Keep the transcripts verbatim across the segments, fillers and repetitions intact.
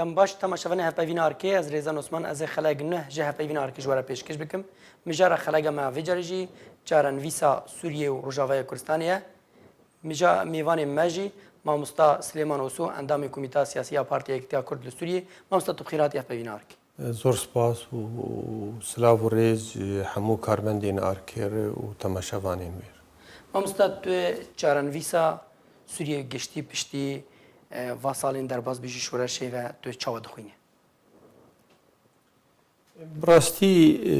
Em baş, temaşevanê Hevpeyvîna Arkê, ez Rêzan Osman, ez ê xeleg neh ji Hevpeyvîna Arkê ji we re pêşkêş bikim. Mijara xelega me ya vê carê jî çarenivîsa Sûriyê û Rojavayê Kurdistanê ye. Mija-, mêvanê me jî mamosta Silêman Oso, endamê Komîta Siyasî ya Partiya Yekîtiya Kurd li Sûriyê. Mamosta, tu bi xêr hatî Hevpeyvîna Arkê. Zor spas û, û silav û rêz ji hemû karmendên Arkê re û temaşevanên wê re. Mamosta, tu çarenivîsa Sûriyê giştî piştî, e, va salên derbas bû ji şoreşê ve tu çawa dixwînî? Bi rastî, e,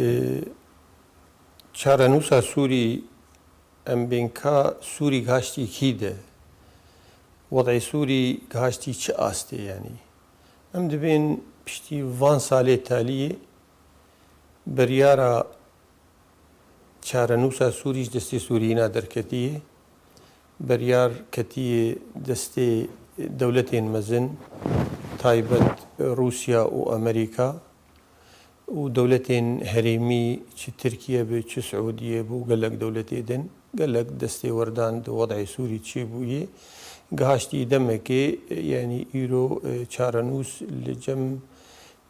çarenûsa Sûrî, em bên ka Sûrî gihaştî kî de, wed'ê Sûrî gihaştî çi astê, yanî. Em dibên piştî van salê taliyê biryara çarenûsa Sûrî ji destê Sûriyîna derketiye. Beryar ketiye destê dewletên mezin, taybet Rûsya û Amerîka û dewletên herêmî, çi Tirkiye be, çi Siûdiye be û gelek dewletê din, gelek destê werdan di wed'ê Sûrî çêbûyê. Gihaştî demekê, yanî îro, e, çarenûs li cem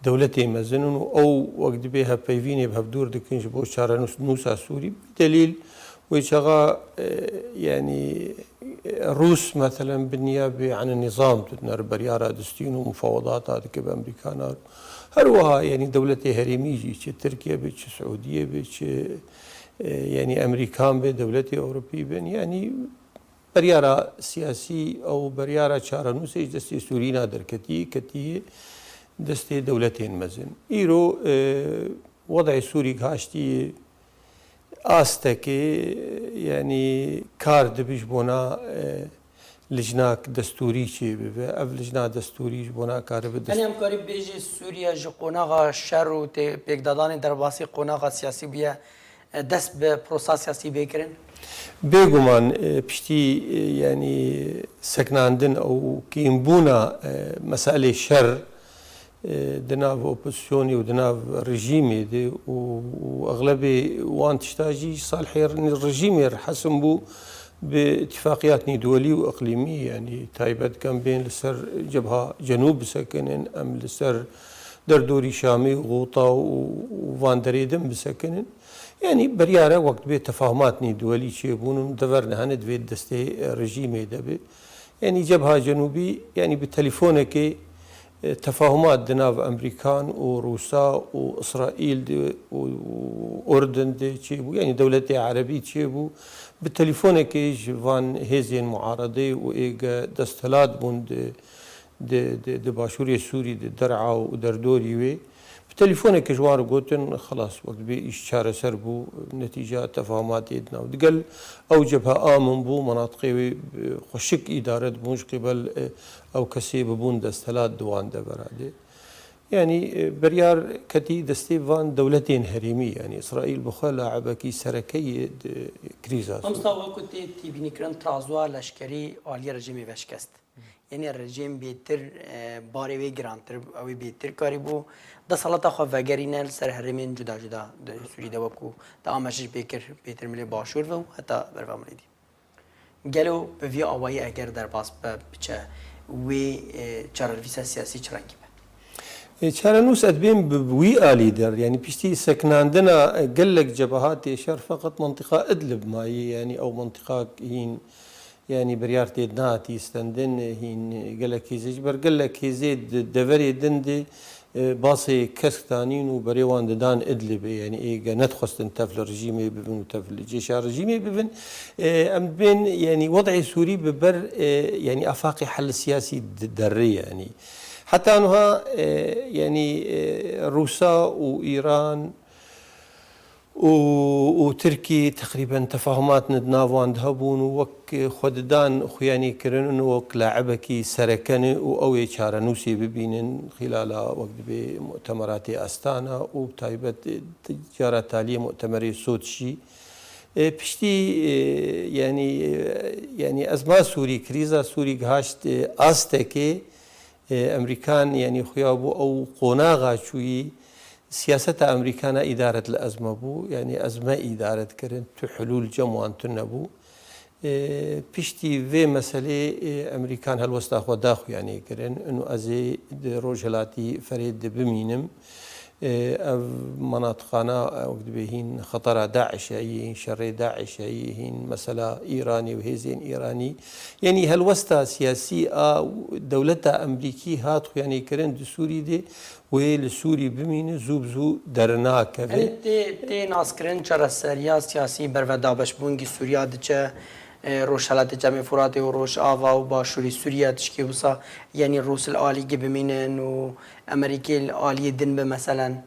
dewletê mezin in û ew wek dibê hevpeyvînê bi hevdûr dikin ji bo çarenûs-, nûsa Sûrî. Bi delîl wê çaxa, e, yanî, e, Rûs, meselen, bi niyabê, yanî, nîzam didine, beryara distîn û mufawedata dike bi Amerîkana. Her wiha, yanî, dewletê herêmî jî, çi Tirkiye be, çi Siûdiye be, çi, e, yanî, Amerîkan be, dewletê Ewropî bin, yanî, beryara siyasî ew beryara çarenûsê ji destê Sûrîna derketî, ketî destê dewletên mezin. Îro, e, wed'ê Sûrî gihaştî astekê, yanî kar dibe ji bona, e, lijnak destûrî çêbibe. Ev lijna destûrî ji bona karibe dest- Yanî em karî bêjî Sûriye ji qonaxa şer û tê-, pêkdadanê derbasî qonaxa siyasî bûye, e, dest bi prosa siyasî bê kirin? Bêguman, e, piştî, e, yanî seknandin û kêmbûna, e, meselê şer, e, di nav opozisyonê û di nav rejîmê de û, û exlebê wan tişta jî salhê rejîmê re hesim bû bi îtifaqiyatnî duwelî û iqlîmî, yanî taybet em bên li ser Cebha Cenûb bisekinin, em li ser derdorî Şamê û Xûta û, û van derê din bisekinin. Yanî beryare wek dibê tefahumatnî duwelî çêbûn û dever nehane divê destê, e, rejîmê de be. Yanî Cebha Cenûbî, yanî bi telefonekê, e, tefahumat di nav Amerîkan û Rûsa û Îsraîl de û, û Urdun de çêbû, yanî dewletê erebî çêbû. Bi telefonekê ji van hêzên muaredê û ê ge desthilat bûn di, di, di, di başûrê Sûrî, di Der'a û derdorî wê. Bi telefonekê ji wan re gotin, xelas, wek dibê îş çareser bû, netîca tefahumatê di nav. Digel ew cebhe a min bû, menatiqê wê, e, xweşik îdare dibûn ji qîbel, e, ew kesê bibûn desthilat di wan devera de. Yanî, e, beryar ketî destê van dewletên herêmî, yanî Îsraîl bi xwe laibekî sereke ye di krîza Sûriyê. Mamosta, wekî tê têbînîkirin, trazoya leşkerî aliyê rejîmê veşikest. Yanî rejîm bêtir, e, barê wê girantir bû, ew ê bêtir karîbû desthilata xwe vegerîne li ser herêmên cuda cuda di Sûriyê de, wekû te ameşiş pê kir, bêtir milê başûr ve û heta berva milê dî. Gelo bi vî awayî eger derbas be, biçe, wê, e, çarenivîsa siyasî çi rengî be? E, çarenûs ez dibêm bi, bi wî alî der, yanî piştî seknandina, e, gelek cebehatê şer feqet mentiqa Idlib mayî, yanî ew mentiqa hîn Yanî biryar tê nehatî stendin, hîn gelek hêzê ji ber gelek hêzê di deverê din de, e, basê kesk danîn û berê wan didan Idlibê. Yanî ê ge nedixwestin tev li rejîmê bibin û tev li cêşa rejîmê bibin. E, em bên, yanî wed'ê Sûrî bi ber, e, yanî afaqê hel siyasî di-, derê yanî. Heta nuha, e, yanî, e, Rûsa û Îran û, û Tirkî teqrîben tefahumat di nav wan de hebûn û wek xwe didan xuyanî kirin û wek laibekî sereke ne û ew ê çarenûsê bibînin xîlala wek dibê mutemeratê Astana û bi taybet cara taliyê mutemerê Soçî. E, piştî, e, yanî, e, yanî ezma Sûrî, krîza Sûrî gihaşt, e, astekê, e, Emerîkan, yanî xuya bû ew qonaxa çûyî, Siyaseta Amerîkana îdaret li ezme bû, yanî ezme îdaret kirin, tu hilûl cem wan tune bû. Ê, piştî vê meselê, ê, Emerîkan helwesta xwe da xuyanê kirin. Û ez ê di Rojhilatî Ferê de bimînim. Ê, ev menatiqana, ew dibê hîn xetera DAIŞ'e yî, hîn şerê DAIŞ'e yî, hîn mesela Îranî û hêzên Îranî. Yanî helwesta siyasî a dewleta Emerîkî hat xuyanê kirin di Sûrî de. Wê li Sûrî bimîne, zû bi zû dernakeve. Yanî tê, tê naskirin çareseriya siyasî berve dabeşbûngî Sûriya diçe, e, Rojhelatê Çemê Furatê û Rojava û Başûrê Sûriye tişkê wisa, yanî Rûs li alîgî bimînin û Emerîkê li aliyê din be meselen?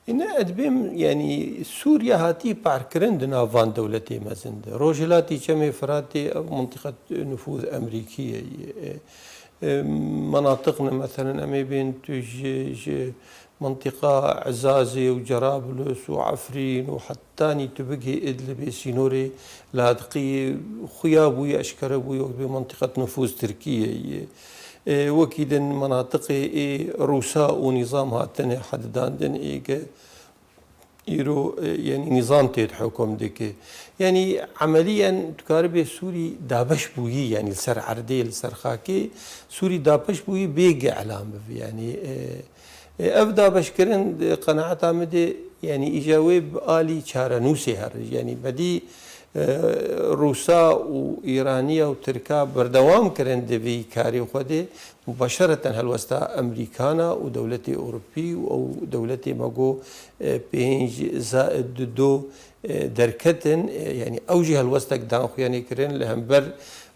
Îne ez dibêm, yanî Sûriye hatî parkirin di nav van dewletê mezin de. Rojhilatî Çemê Firatê ev mintiqet nufûz Emerîkî ye. E, e, menatiq ne, meselen em ê bên tu ji, ji Mintiqa Ezazê û Cerablus û Efrîn û hetanî tu bigihî Idlibê sînorê ladiqiyê xuya bûye, eşkere bûye wek bê mintiqet nufûz Tirkiyeyê. Ê, wekî din menatiqê ê Rûsa û nîzam hatine hedidandin ê ge îro, e, yanî nîzam tê de hukm dike. Yanî emeliyen dikaribê Sûrî dabeş bûyî, yanî li ser erdê, li ser xakê Sûrî dabeş bûyî bêge elam bibe. Yanî, e, E, ev dabeşkirin di qenaeta min de, yanî îja wê bi alî çarenûsê here. Yanî bedî, e, Rûsa û Îraniya û Tirka berdewam kirin di vî karê xwe de, mubaşereten helwesta Emerîkana û dewletê Ewropî û ew dewletê me got, e, pênc zaid du, e, derketin, e, yanî ew jî helwestek dan xuyanê kirin li hember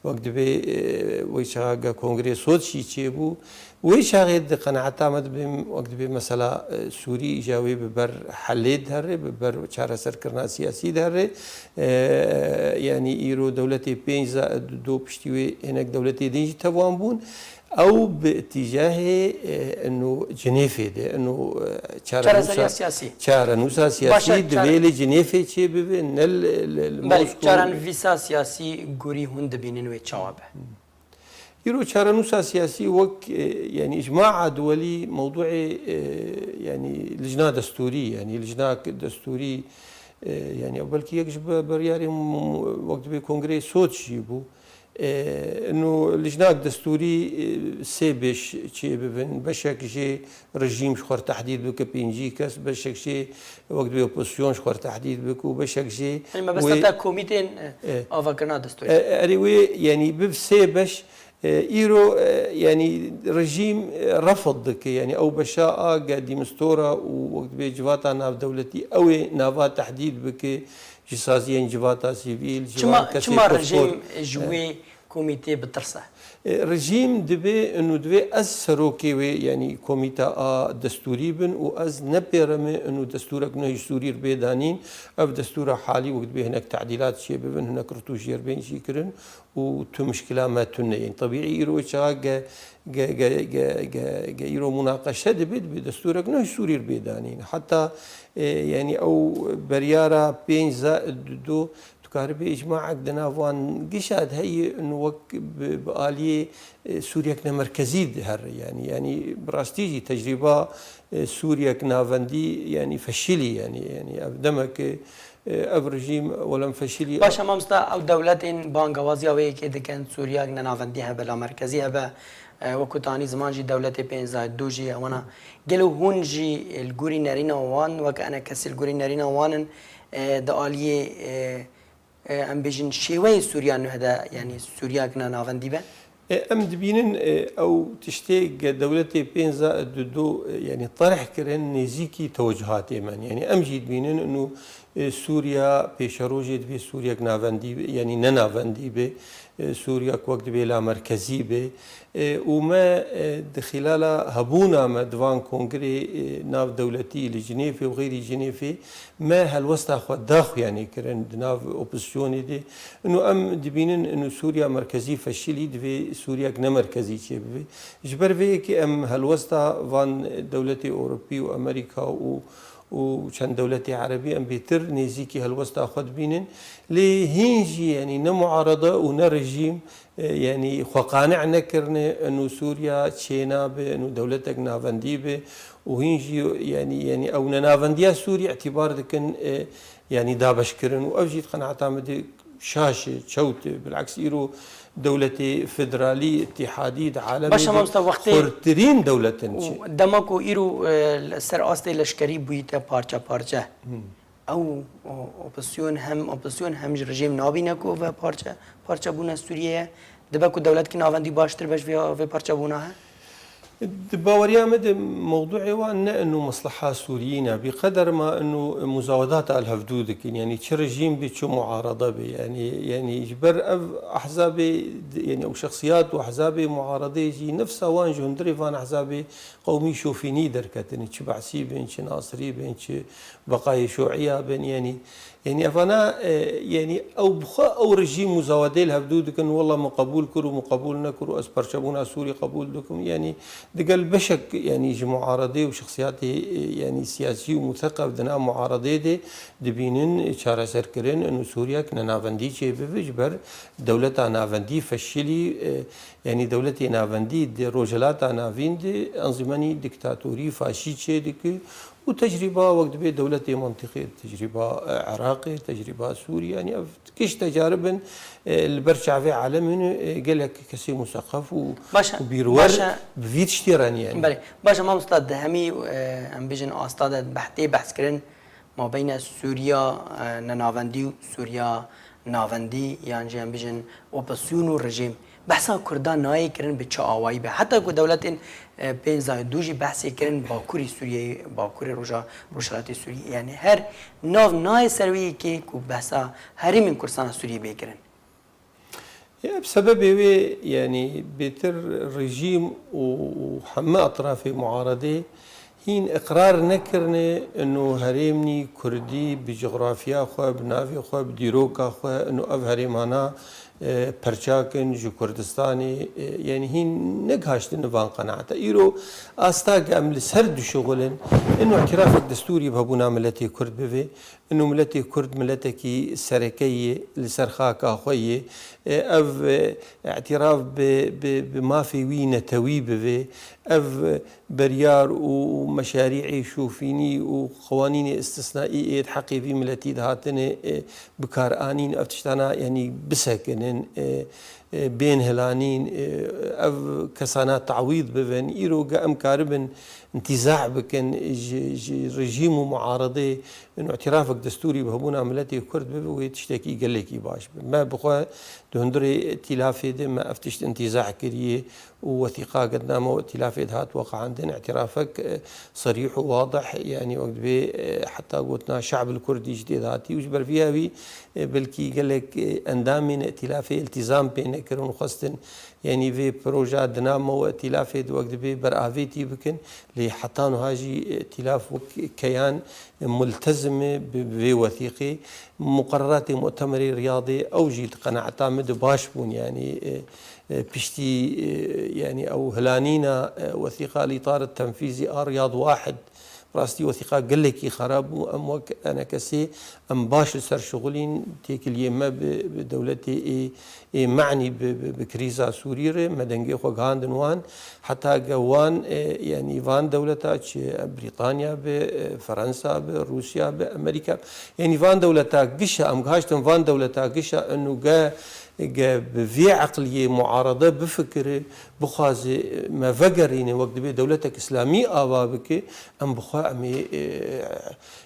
wek dibê, e, wê çaxa ge Kongrê Soçî çêbû. Wê çaxê di qenaeta me dibêm, wek dibê mesela, e, Sûrî îja wê bi ber helê dihere, bi ber çareserkirina siyasî dihere. E, yanî îro dewletê pênc zaid du piştî wê hinek dewletê din jî tevan bûn. Ew bi îtîcahê, e, ino Cinêfê de, ino, e, çarenûsa, Çareseriya siyasî. Çarenûsa siyasî Başe, divê çare- li Cinêfê çêbibe, ne li, li, li Belê, Moskowê. Çarenivîsa siyasî gorî hûn dibînin wê çawa be? Îro çarenûsa siyasî wek, e, yanî îcmaa duwelî mewdûê, e, yanî lijna destûrî, yanî lijnak destûrî, e, yanî ew belkî yek ji be-, biryarên m-, wek dibê Kongreyê Soç jî bû. E, ino lijnak destûrî, e, sê beş çê bibin. Beşek jê rejîm ji xwe re tehdîd bike, pêncî kes, beşek jê wek dibê opozisyon ji xwe re tehdîd bike û beşek jê Yanî mebesta wê te komîtên, e, E. avakirina destûrê. E, erê wê, yanî biv sê beş, e, îro, e, yanî rejîm, e, refid dike, yanî ew beşa a ge dîmistora û wek dibê civata navdewletî, ew ê nava tehdîd bike, ji saziyên civata sivîl, ji Çima, van kesê çima pispor. rejîm ji E. wê komîtê bitirse? E, rejîm dibê, inu divê ez serokê wê, yanî komîta a destûrî bin û ez nepêreme inu destûrek nû ji Sûrî re bê danîn. Ev destûra halî wek dibê hinek tedîlat çê bibin, hinek rituş jê re bên jî kirin û tu mişkila me tune. Yanî tebîî îro çaxa ge, ge, ge, ge, ge, ge îro munaqeşe dibe, dibe destûrek nû ji Sûrî re bê danîn. Heta, e, yanî ew beryara pênc zaid du, Dikaribe îcmaek di nav van gişa de heye, û wek bi, bi aliyê, e, Sûriyek nemerkezî dihere, yanî, yanî bi rastî jî tecrîba, e, Sûriyek navendî, yanî feşilî, yanî, yanî ev demek, e, ev rejîm welem feşilî. Baş e, mamosta, ew dewletên bangewaziya wê yekê dikin, Sûriyek nenavendî hebe, lamerkezî hebe, e, wekû tanî ziman jî dewletê pênc zaid du jî ye. Wana gelo hûn jî, e, li gorî nerîna wan, wek enekesî li gorî nerîna wan in, e, di aliyê, e, e, em bêjin, şêweyê Sûriya nuh de, yanî Sûriyek ne navendî be? E, em dibînin, e, ew tiştê ge dewletê pênc zaid du, e, yanî terh kirin, nêzîkî tewecûhatê me ne. Yanî em jî dibînin, û, e, Sûriya pêşerojê divê Sûriyek navendî be, yanî ne navendî be, e, Sûriyek wek divê lamerkezî be. E, û me, e, di xîlala hebûna me di van kongrê, e, navdewletî li Cinêfê û xeyrî Cinêfê, me helwesta xwe da xuyanê kirin di nav opozîsyonê de. Ino em dibînin, ino Sûriya merkezî feşilî, divê Sûriyek ne merkezî çêbibe. Ji ber vê yekê em helwesta van dewletê Ewropî û Amerîka û, û çend dewletê Erebî em bêtir nêzîkî helwesta xwe dibînin. Lê hîn jî, yanî ne muarede û ne rejîm, e, yanî xwe qane nekirine, ino Sûriya çênabe, ino dewletek navendî be û hîn jî, yanî, yanî ew nenavendiya Sûrî îtîbar dikin, e, yanî dabeşkirin û ev jî di qenaeta min de şaş e, çewt e. Bileks îro dewletê federalî, îtîhadî di alemê Baş e, de mamosta, wextê xurtirîn dewlet in çi. Û dema ku îro, e, li ser astê leşkerî bûyîte parçe parçe. Hmm. Ew o-, opozisyon hem, opozisyon hem ji rejîm nabîne ku ve parçe, parçe bûne Sûriye ye. Dibe ku dewletkî navendî baştir be ji vê, vê parçebûna he? Di baweriya me de mewduê wan ne inu mesleha Sûriyî ne. Bi qeder ma inu muzawedata li hevdû dikin. Yanî çi rejîm bî, çi muarada bî. Yanî, yanî ji ber ev ehzabê, yanî ew şexsiyat û ehzabê muaradê jî nefsa wan ji hundirê van ehzabê qewmî şofînî derketin. Çi Be'sî bin, çi Nasirî bin, çi Beqayê Şuiya bin. Yanî, yanî evana, e, yanî ew bi xwe ew rejîm muzawedê li hevdû dikin, wela min qebûl kir û min qebûl nekir û ez parçebûna Sûrî qebûl dikim. Yanî digel beşek, yanî ji muaredê û şexsiyatê, e, yanî siyasî û muteqef di nav muaredê de dibînin çareserkirin û Sûriyek nenavendî çêbibe ji ber dewleta navendî feşilî, e, yanî dewletê navendî di Rojhilata Navîn de enzîmenî diktatorî, faşî çêdike. Û tecrîba wek dibê dewletê mentiqê, tecrîba, e, Iraqê, tecrîba Sûrî, yanî ev giş tecarib in, e, li ber çavê alemê ne, e, gelek kesê museqef û, Baş e, û bîrwer baş e. Bi vî tiştê re niyên. Belê. Baş e, mamosta, di hemî, e, em bêjin asta de behtê behs kirin, mabeyne Sûriya, e, nenavendî û Sûriya navendî, yan jî em bêjin opozisyon û rejîm. Behsa Kurdan nayê kirin bi çi awayî be. Heta ku dewletên, e, pênc zayê du jî behsê kirin Bakurê Sûriyeyê, Bakurê Roja, Rojhilatê Sûriyê. Yanî her nav nayê ser wê yekê ku behsa herêmên Kurdistana Sûriyê bê kirin. Ya, bi sebebê wê, yanî bêtir rejîm û, û heme etrafê muaredê hîn iqrar nekirine ino herêmnî kurdî bi coxrafiya xwe, bi navê xwe, bi dîroka xwe, ino ev herêmana, e, perçakin ji Kurdistanê, e, yanî hîn negihaştine van qenaete. Îro asta ge em li ser dişuxulin, ino îtirafek destûrî bi hebûna miletê Kurd bibe, ino miletê Kurd miletekî sereke ye li ser xaka xwe ye. E, ev, e, îtiraf bi, bi, bi mafê wî netewî bibe. Ev, e, beryar û meşarî'ê şofînî û qewanînê istisnaî ê di heqê vî miletî de hatine, e, bikaranîn, ev tiştana, yanî bisekinin, e, e, bên hilanîn, e, ev kesana tawîd bibin. Îro ge em karibin întîza bikin ji, ji rejîm û muaredê, û îtirafek destûrî bi hebûna miletê Kurd bibe, wê tiştekî gelekî baş be. Me bi xwe di hundirê îtîlafê de me ev tişt întîza kiriye û wethîqa ge di nav me û îtîlafê de hat weqandin, îtirafek, e, serîh û wadih, yanî wek dibê, e, heta gotina şe'bil kurdî jî tê de hatî û ji ber vîya wî, e, belkî gelek, e, endamên îtîlafê îltîzam pê nekirin û xwestin, yanî vê proja di nav me û îtîlafê de wek dibê beravêtî bikin, lê heta niha jî îtîlaf wek keyan multezim e bi, bi vê wethîqê. Muqereratê Mu'temerê Riyadê ew jî di qenaeta min de baş bûn, yanî, e, e, piştî, e, yanî ew hilanîna, e, wethîqa li îtar tenfîzî a Riyad wahid, bi rastî wethîqa gelekî xerab bû. Em wek enekesê em baş li ser şixulîn, têkiliyê me bi, bi dewletê ê, ê me'nî bi, bi, bi krîza Sûrî re, me dengê xwe gihandin wan. Heta ge wan, e, yanî van dewleta, çi Brîtanya be, e, Ferensa be, Rûsya be, Amerîka be, yanî van dewleta gişa, em gihaştin van dewleta gişa, inu ge, ge bi vê eqliyê muarede bifikire, bixwaze me vegerîne, wek dibê dewletek îslamî ava bike, em bi xwe em ê, e,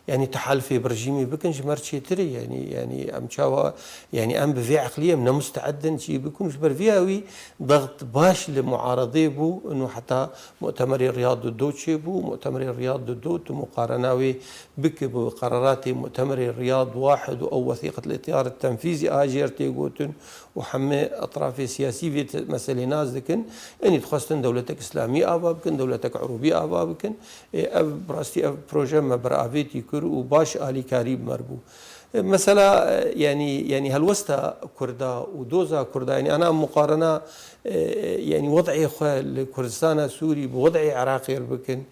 yanî tehalifê bi rejîmê bikin, ji me re çêtir e. Yanî, yanî em çawa, yanî em bi vê eqliyê em ne musteed in çi bikin. Ji ber vîya wî dext baş li muaredê bû, û heta Mu'temerê Riyad du çêbû. Mu'temerê Riyad du, tu muqarena wê bike bi qeraratê Mu'temerê Riyad wahid û ew wethîqet li îtar tenfîzî a jêr tê gotin û hemê etrafê siyasî vê te-, meselê nas dikin. Enî dixwestin dewletek îslamî ava bikin, dewletek erûbî ava bikin. Ê, ev bi rastî ev proje me beravêtî kir û baş alîkarî bi me re bû. Ê, mesela, e, yanî, yanî helwesta Kurda û doza Kurda, yanî ana muqarena, e, yanî wed'ê xwe li Kurdistana Sûrî bi wed'ê Iraqê re bikin,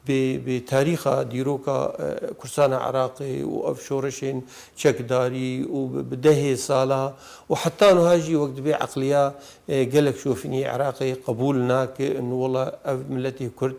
bi, bi tarîxa dîroka, e, Kurdistana Iraqê û ev şoreşên çekdarî û bi, bi dehê sala û heta niha jî wek dibê eqliya, e, gelek şofînî Iraqê qebûl nake, in wela ev miletê Kurd,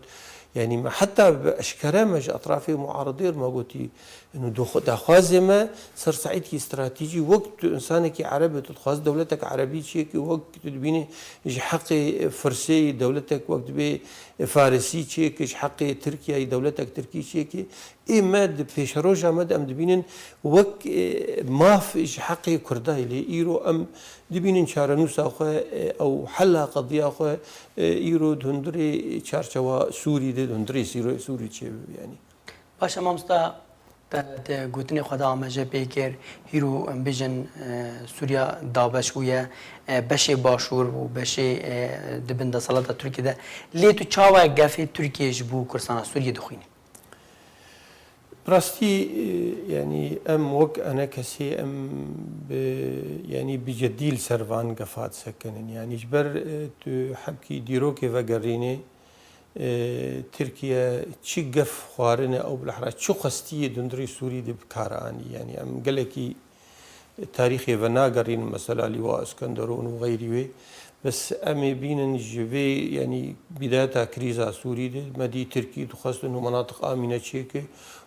yanî me heta bi eşkere me ji etrafê muaredê re me gotî, Ino dox-, daxwazê me ser saîdkî stratejî, wek tu insanekî ereb î, tu dixwazî dewletek erebî çêkî, wek tu dibînî ji heqê firsê yî dewletek wek dibê farisî çêkî, ji heqê Tirkiyeyê dewletek tirkî çêkî. Ê me di pêşeroja me de em dibînin wek, e, maf ji heqê Kurda yî. Lê îro em dibînin çarenûsa xwe, e, ew hela qediya xwe, e, îro di hundirê çarçewa Sûrî de, di hundirê sîro-, Sûrî çêbibe yanî. Baş e mamosta, te, te gotinê xwe de amaje pê kir, hîro em bijin, e, Sûriya dabeş bûye, e, beşê başûr û beşê, e, di bin desthilata Tirkiyê de. Lê tu çawa gefê Tirkiyê ji bo Kurdistana Sûriyê dixwînî? Bi rastî, e, yanî em wek enekesê em bi, yanî bi ceddî li ser van gefa disekinin. Yanî ji ber, e, tu hebkî dîrokê vegerînê, e, Tirkiye çi gef xwarine ew bilahra çi xwestiyê di hundirê Sûrî de bi kar anî. Yanî em gelekî tarîxê venagerînin, mesela Lîwa Iskenderûn û xeyrî wê. Bes em ê bînin ji vê, yanî bîdayeta krîza Sûrî de me dî Tirkî dixwestin û menatiq amîne çêke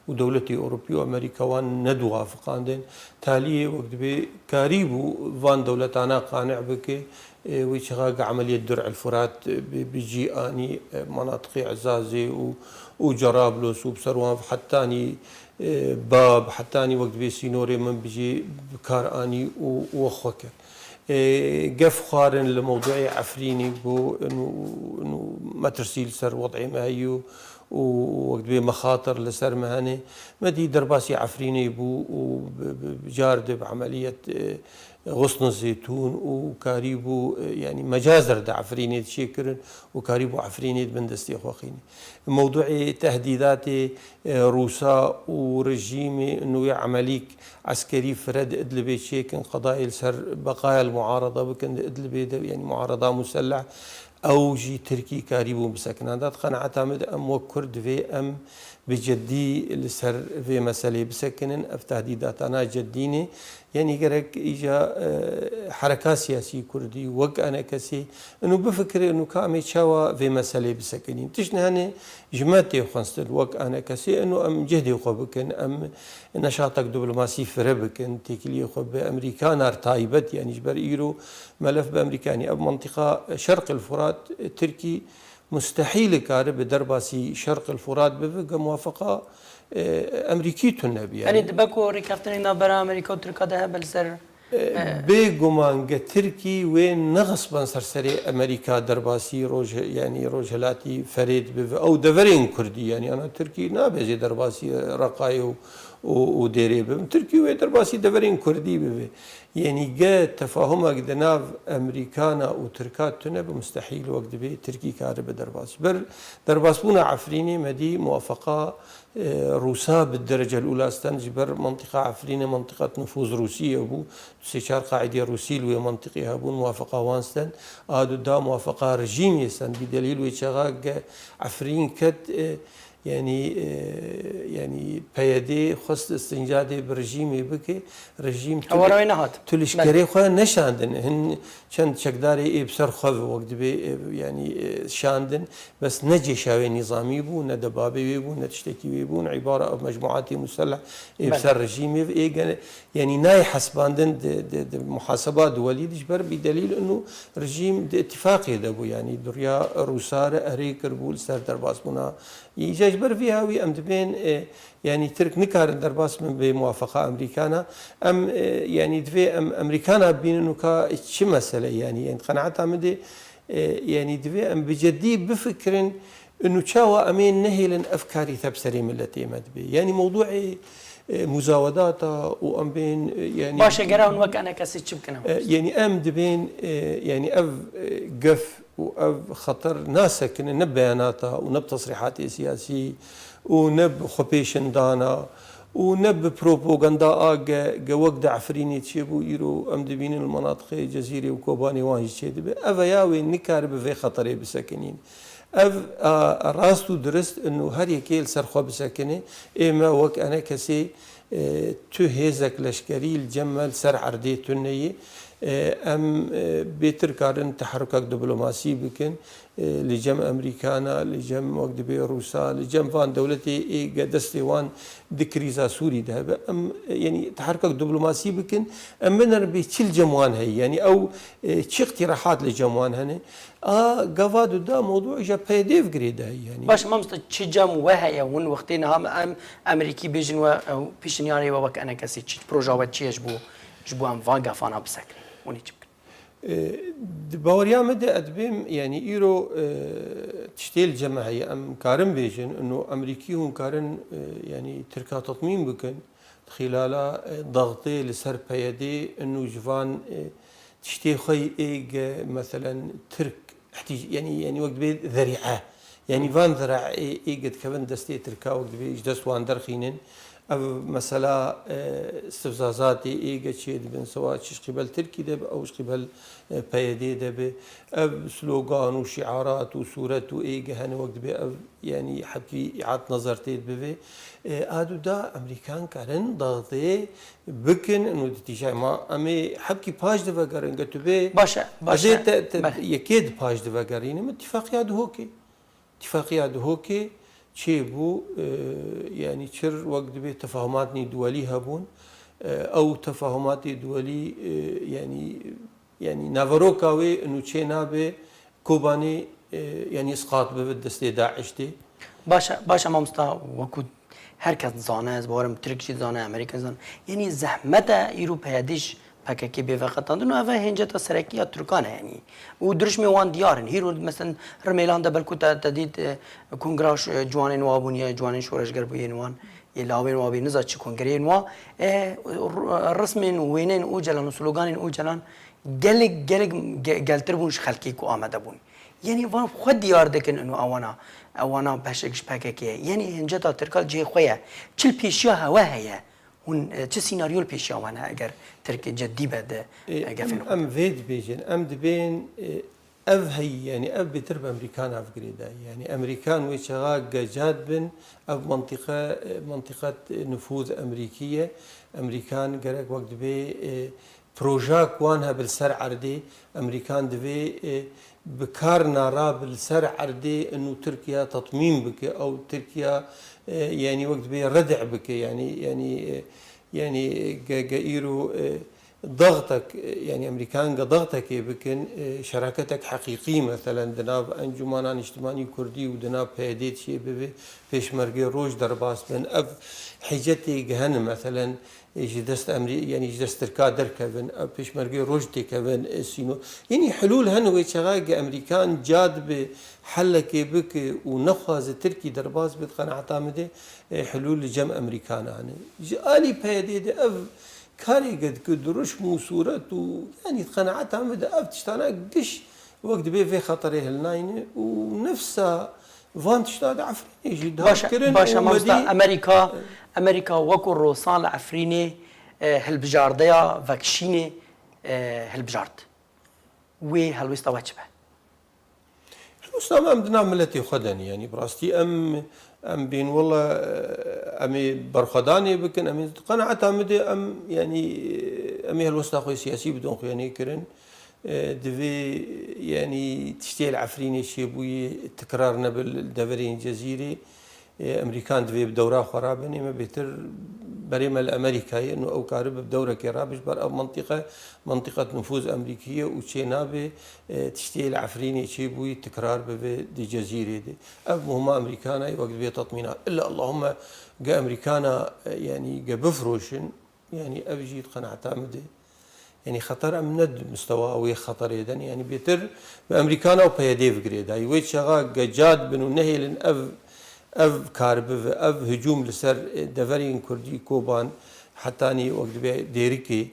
û dewletê Ewropî û Amerîka wan nediwafiqandin. Taliyê wek dibê karîbû van dewletana qane bike, e, wê çaxa ge emeliyê Dir'il Furat, e, bi, bi cî anî, e, menatiqê Ezazê û, û Cerablos û bi ser wan hetanî, e, Bab, hetanî wek dibê sînorê min bijî bi kar anî û, û we xwe kir. E, gef xwarin li mewduê Efrînî bû, inu, inu metirsî li ser wed'ê me heyî û, û wek dibê mexatir li ser me hene. Me dî derbasî Efrînê bû û bi, bi, bi car de bi emeliyet, e, Xusn Zeytûn û karîbû, e, yanî mecazer di Efrînê de çêkirin û karîbû Efrînê di bin destê xwe xînî. Mewduê tehdîdatê, e, Rûsa û rejîmê nû yê emelîk eskerî fire di Idlibê çêkin, qedayê li ser beqaya li muarada bikin di Idlibê de, yanî muarada muselleh, ew jî Tirkî karîbûn bisekina. Da di qenaeta min de em wek Kurd divê em bi ceddî li ser vê meselê bisekinin. Ev tehdîdatana ceddî ne. Yanî gerek îca, e, hereka siyasî kurdî wek enekesê inu bifikire inu ka em ê çawa vê meselê bisekinîn. Tişt ne hene ji me tê xwestin wek enekesê inu em cehdê xwe bikin, em neşatek diplomasî fire bikin, têkiliyê xwe bi Emerîkana taybet, yanî ji ber îro melef bi Emerîkanî. Ev mentiqa Şerqil Furat, e, Tirkî mustehîl e karibe derbasî Şerqil Furat bibe, ge muwafaqa, e, Emerîkî tune be, yanî. Yanî dibe ku rêkeftinên navbera Amerîka û Tirka de hebe li ser, e, bêguman ge Tirkî wê nexisben ser serê Emerîka derbasî roj-, yanî Rojhilatî Ferêt bibe. Ew deverên Kurdî, yanî ana Tirkî nabêje derbasî Reqayê û, û, û Dêrê bibe. Tirkî wê derbasî deverên Kurdî bibe. Yanî ge tefahumek di nav Emerîkana û Tirka tune be, mustehîl wek dibê Tirkî karibe derbas. Ji ber derbasbûna Efrînê me dî muwafaqa, e, Rûsa bi derecel ula stand, ji ber mentiqa Efrînê mentiqet nufûz Rûsî ye bû. Sê çar qaîdê Rûsî li wê mentiqê hebûn, muwafaqa wan stand. A du da muwafaqa rejîmê stand. Bi delîl wê çaxa ge Efrîn ket, e, Yanî, e, yanî P Y D xwest îstincadê bi rejîmê bike, rejîm tu Ewa li-, rayê nehat. Tu Belê. lişkerê xwe neşandin. Hin çend çekdarê ê bi ser xwe ve wek dibê, e, yanî, e, şandin, bes ne cêşa wê nîzamî bû, ne debabê wê bû, ne tiştekî wê bûn. Îbara ev mecmuatê muselleh ê bi Belê. ser rejîmê ve ê gene, yanî nayê hesbandin di, di, di muhaseba duwelî de ji ber bî delîl inu rejîm di îtîfaqê de bû, yanî duriya Rûsa re erê kiribû li ser derbasbûna Îca ji ber vî hawî em dibên, e, yanî Tirk nikarin derbas bin bê muwafaqa Emerîkana. Em, e, yanî divê em Emerîkana bînin û ka çi mesele, yanî, yanî qenaeta min de, e, yanî divê em bi ceddî bifikirin û çawa em ê nehêlin ev karîte bi serê miletê me dibe. Yanî mewduê, e, muzawedata û em bên, e, yanî Baş e, gera hûn wek enekesî çi bikin em? E, yanî em dibên, e, yanî ev, e, gef û ev xeter nasekine ne bi beyanata û ne bi tesrîhatê siyasî û ne bi xwepêşindana û ne bi propaganda a ge, ge wek di Efrînê çêbû, îro em dibînin li menatiqê Cezîrê û Kobanê wan jî çêdibe. Ev ya wê nikaribe vê xeterê bisekinîn. Ev, a, rast û dirist in û her yekê li ser xwe bisekine. Ê me wek enekesê, e, tu hêzek leşkerî li cem me li ser erdê tune ye. E, em, e, bêtir karin teherrukek diplomasî bikin, e, li cem Amerîkana, li cem wek dibê Rûsa, li cem van dewletê ê ge destê wan di krîza Sûrî de hebe. Em, e, yanî teherrukek diplomasî bikin, em binerin bê çi li cem wan heye. Yanî ew, e, çi îqtîrahat li cem wan hene. A gava du da mewdû ji P Y D'ê ve girêdayî, yanî. Baş, mamoste, çi cem we heye? Hûn wextê niha em Amerîkî bêjin we, ew pêşniyarê we wek enekesî çi proja we çi ye ji bo, ji bo em van gefana bisekinîn? Hûn ê çi bikin? E, di baweriya min de ez dibêm, yanî îro, e, tiştê li cem me heye. Em karin bêjin, ino Amerîkî hûn karin, e, yanî Tirka tetmîn bikin. Xîlala, e, daxtê li ser P Y D'ê û ji van, e, tiştê xwe yê ê ge, meselen, Tirk ihtîc-, yanî, yanî wek dibê zerîe. Yanî van zerîe ê ge dikevin destê Tirka wek dibê ji dest wan derxînin. Ev mesela, e, sivzazatê ê ge çê dibin, sewa çi ji qîbel Tirkî de be, ew ji qîbel, e, P Y D'ê de be. Ev slogan û şiarat û sûret û ê ge hene wek dibê ev Yanî hebkî îad nazar tê bivê. E, a du da Amerîkan karin daxtê bikin, û di tîjay ma em ê hebkî paş divegerin, ge tu bê. Baş e, baş e. Ez ê te, te Belê. Yekê di paş divegerînim, îtifaqiya Duhokê. Îtifaqiya Duhokê çêbû, e, yanî çir wek dibê tefahumatnî duwelî hebûn. E, ew tefahumatê duwelî, e, yanî, yanî naveroka wê û çê nabe Kobanê, e, yanî isqat bibe destê DAIŞ tê. Baş e, baş e mamosta, wekû her kes dizane, ez bawerim Tirk jî dizane, Amerîka dizane. Yanî zehmet e îro P Y D ji P K K bê veqetandin û ev e hênceta serekî ya Tirkan e yanî. Û dirişmê wan diyar in. Hîro, meselen, Rimêlan de belkû te, te dît, e, kongra ş-, ciwanên wa bûn ya, ciwanên şoreşger bû yên wan. Yê lawên wa bê niza çi kongreyên wa, e, r-, rismên wênên Ocalan û sloganên Ocalan gelek, gelek ge-, geltir bûn ji xelkê ku amade bûn. Yanî van xwe diyar dikin û ewana, ewana beşek ji P K K ye. Yanî hinceta Tirka li cihê xwe ye. Çi li pêşiya hewe heye? Hûn, e, çi sînaryo li pêşiya wan heye eger Tirk ceddî be di, e, gefên xwe de? Em vê dibêjin, em dibên, e, Ev heyî, yanî ev bêtir bi Amerîkan ev girêdayî. Yanî Amerîkan wê çaxa ge ca dibin, ev mentiqe, mentiqet nifûz Amerîkî ye. Amerîkan gerek wek dibê, e, projak wan hebe li ser erdê. Amerîkan divê, e, bi kar nara bi li ser erdê û Tirkiya tetmîn bike. Ew Tirkiya, e, yanî wek dibê redî bike. Yanî, yanî, e, Yanî ge, ge îro, e, daxtek, e, yanî Amerîkan ge daxtekê bikin, e, şeraketek heqîqî, meselen, di nav Encûmena Niştimanî Kurdî û di nav P Y D çê bibe, Pêşmergê Roj derbas bin. Ev hicetê ge hene, meselen, e, ji dest Amerî-, yanî ji dest Tirka derkevin, ev Pêşmergê Roj têkevin, e, sîno-, yanî hilûl hene wê çaxa ge Amerîkan ca dibe helekê bike û nexwaze Tirkî derbas be, di qenaeta min de, e, hilûl li cem Amerîkan hene. Ji alî P Y D de ev karê ge dike dirûşm û sûret û, yanî, di qenaeta min de ev tiştana giş wek dibê vê xeterê hilnayne û nefsa van tişta di Efrînê jî Baş e, dihat kirin baş e, û mamosta, medî Amerîka, Amerîka wekû Rosan li Efrînê, e, hilbijardeya vekişînê, e, hilbijart. Wê helwêsta we çi be? Helwêsta me em di nav miletê xwe de ne, yanî bi rastî em, em bên wele, em ê berxwedanê bikin, em ê di qenaeta min de em, yanî, em ê helwesta xwe siyasî bidin xuyanê kirin. E, divê, yanî tiştê li Efrînê çêbûyî tikrar nebe li deverên Cezîrê. E, Amerîkan divê bi dewra xwe rabin, ê me bêtir berê me li Amerîkayê, û ew karibe bi dewrekê rabe, ji ber ev mentiqe, mentiqet nifûz Amerîkî ye û çê nabe, e, tiştê li Efrînê çêbûyî tikrar bibe di Cezîrê de. Ev muhima Amerîkana ye, wek divê tetmîna. Illa Allahûmme ge Amerîkana, e, yanî ge bifiroşin, Yanî ev jî di qenaeta min de. Yanî xeter em ne di mistewa wê xeterê de ne. Yanî bêtir bi Amerîkana û P Y D ve girêdayî. Wê çaxa ge ca dibin û nehêlin ev, ev kar bive, ev hicûm li ser, e, deverên Kurdî, Koban, hetanî wek dibe Dêrikê,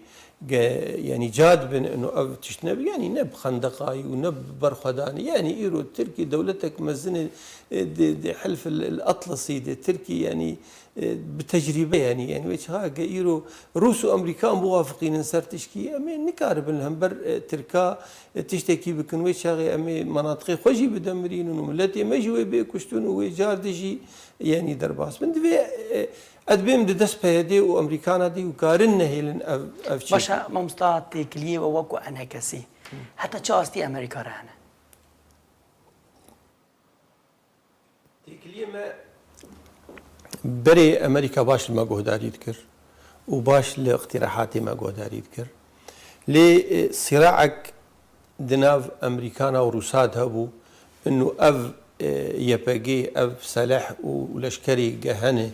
ge, yanî ca dibin û ev tişt nebe, yanî ne bi xendeqayî û ne bi berxwedanê. Yanî îro Tirkî dewletek mezin e, e, di, di Hilf el, el Atlasî de Tirkî, yanî e, bi tecrîbe, yanî, yanî wê çaxa ge îro Rûs û Amerîkan biwafiqînin ser tişkî, em ê nikaribin li hember, e, Tirka, e, tiştekî bikin. Wê çaxê em ê menatiqê xwe jî bidemirînin û miletê me jî wê bê kuştin û wê car de jî Yenî derbas bin. Divê, e, ez dibêm di dest P Y D û Amerîkana de û karin nehêlin ev, ev çê. Başa, mamosta, têkiliyê we wekû enekesî heta çi astî Amerîka re hene? Têkiliyê me berê Amerîka baş li me guhdarî dikir û baş li iqtîrehatê me guhdarî dikir. Lê, e, sîraek di nav Amerîkana û Rûsa de hebû, û ev, e, Y P G, ev seleh û leşkerê ge hene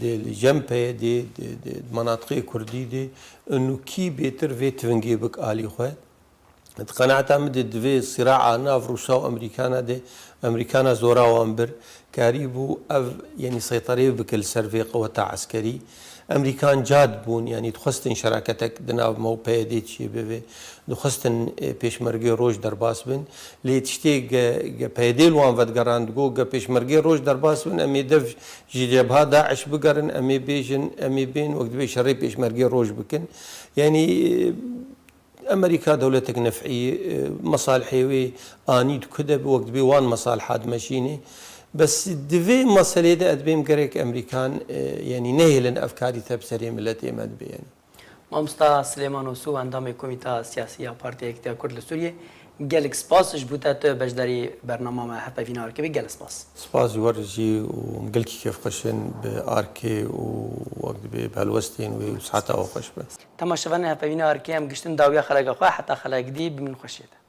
di li cem P Y D, di, di, di menatiqê Kurdî de, û kî bêtir vê tivingê bik alî xwe. Di qenaeta min de divê sîraa nav Rûsa û Amerîkana de, Amerîkana zora wan bir, karîbû ev, yenî seytereyê bike li ser vê qeweta eskerî. Amerîkan cad bûn, yenî dixwestin şeraketek di nav me û P Y D çê bibe, dixwestin, e, Pêşmergê Roj derbas bin. Lê tiştê ge, ge P Y D li wan vedigerand, got, ge Pêşmergê Roj derbas bin, em ê dev ji cebha DAIŞ bigerin, em ê bêjin, em ê bên, wek dibê şerê Pêşmergê Roj bikin. Yenî, e, Amerîka dewletek nef'î, e, mesalihê wê anî di ku de bi wek dibê wan mesaliha dimeşînê. Bes di vê meselê de ez dibêm gerek Amerîkan, e, yenî nehêlin ev karî te bi serê miletê me dibe yenî. Mamosta Silêman Osu, endamê Komîta Siyasî ya Partiya Yekîtiya Kurd li Sûriyê, gelek spas ji bo te tu beşdarî bernama me Hevpeyvîna Arkê bî, gelek spas. Spas ji we re jî û em gelkî kêfxweş in bi Arkê û wek dibê bi helwestên wê û siheta we xweş be. Temaşevanên Hevpeyvîna Arkê, em giştin dawiya xeleka xwe, heta xelek dî bimînin xweşiyê de.